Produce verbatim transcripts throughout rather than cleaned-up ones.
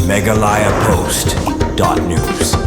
Meghalaya Post dot news.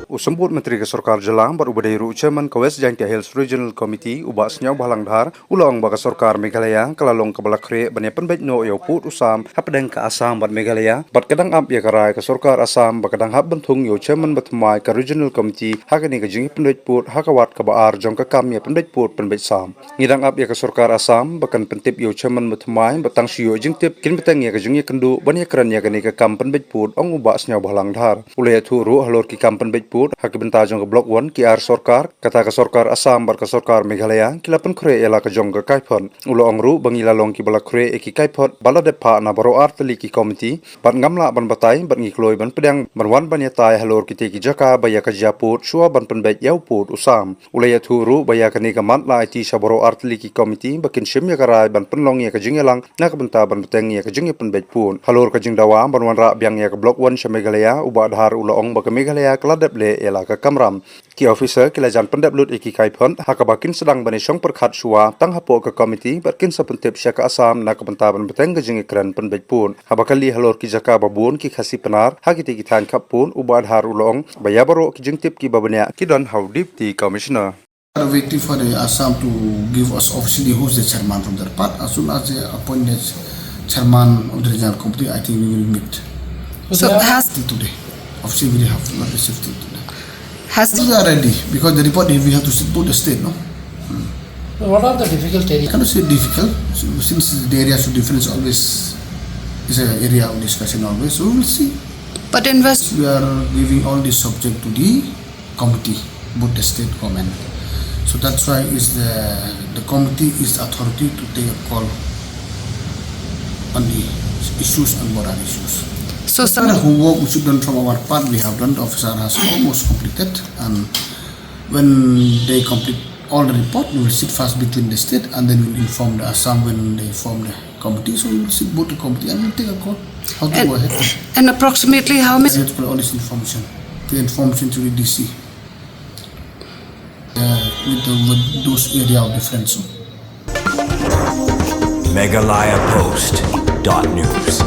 U Symbud Myntri ka Sorkar Jylla bad uba dei ruh u Chairman ka West Jaintia Hills Regional Committee, u Bah Sniawbhalang Dhar, u la ong ba ka Sorkar Meghalaya ka la long kaba la khreh ban ïa pynbeit noh ïa u pud u sam hapdeng ka Assam bad Meghalaya, bad ka dang ap ïa ka rai ka Sorkar Assam ba ka dang hap ban thung ïa u Chairman bathymmai ka Regional Committee ha kane ka jingïapynbeit pud ha ka wat kaba ar jong ka kam ïapynbeit pud pynbeit sam. Ngi dang ap ïa ka Sorkar Assam ba kan pyntip ïa u Chairman bathymmai, bad tang shu ïoh jingtip kin bteng ïa ka jingïakynduh ban ïakren ïa kane ka kam pynbeit pud, ong u Bah Sniawbhalang Dhar. U la ïathuh ruh halor ki kam pynbeit pud ha ki bynta jong ka Block One, ki ar sorkar, kata ka Sorkar Assam bad ka Sorkar Meghalaya ki la pynkhreh ïa la ka jong ka kaiphod. U la ong ruh ba ngi la long kiba la khreh ïa ki kaiphod ba la dep phah na baroh ar tylli ki komiti, bad ngam lah ban batai, bad ngi kloi ban pdiang ban wan ban ïatai halor kitei ki jaka ba ïa ka jia pud shuwa ban pynbeit ïa u pud u sam. U la ïathuh ruh ba ïa kane ka mat la aiti sha baroh ar tylli ki komiti ba kin shim ïa ka rai ban pynlong ïa ka jingïalang na ka bynta ban bteng ïa ka jingïapynbeit pud. Halor ka jingdawa ban wanrah biang ïa ka Block One sha Meghalaya, u Bah Dhar u la ong ba ka Meghalaya ka la dep leh ïa la ka kamram. Ki officer ki la jan pyndep lut ïa ki kaiphod ha kaba kin sdang ban ïashong pyrkhat shuwa tang hapoh ka komiti, bad kin sa pyntip sha ka Assam na ka bynta ban bteng ka jingïakren pynbeit pud. Haba kylli halor ki jaka ba bun ki Khasi Pnar ha kitei ki thaiñ khappud, u Bah Dhar u la ong ba ïa baroh ki jingtip kiba bniah ki don ha u Deputy Commissioner. We are waiting for the Assam to give us officially who's the chairman from their part. As soon as they appoint the chairman of the regional committee, I think we will meet. So So they have has Till today, officially we have not received till today. Has We are ready because the report we have to put the state, no? What are the difficult I areas? Cannot say difficult, so since the areas of difference always is an area of discussion always. So we will see. But invest We are giving all this subject to the committee, both the state government. So that's why is the the committee is authority to take a call on the issues and border issues. So some Some of the homework we should done from our part we have done. The officer has almost completed, and when they complete all the report, we will sit first between the state, and then we'll inform the Assam when they form the committee. So we will sit both the committee and we'll take a call how to And, go ahead. And approximately how many? All this information, the information to the D C. Uh, with, the, with those area of difference. Meghalaya Post dot news.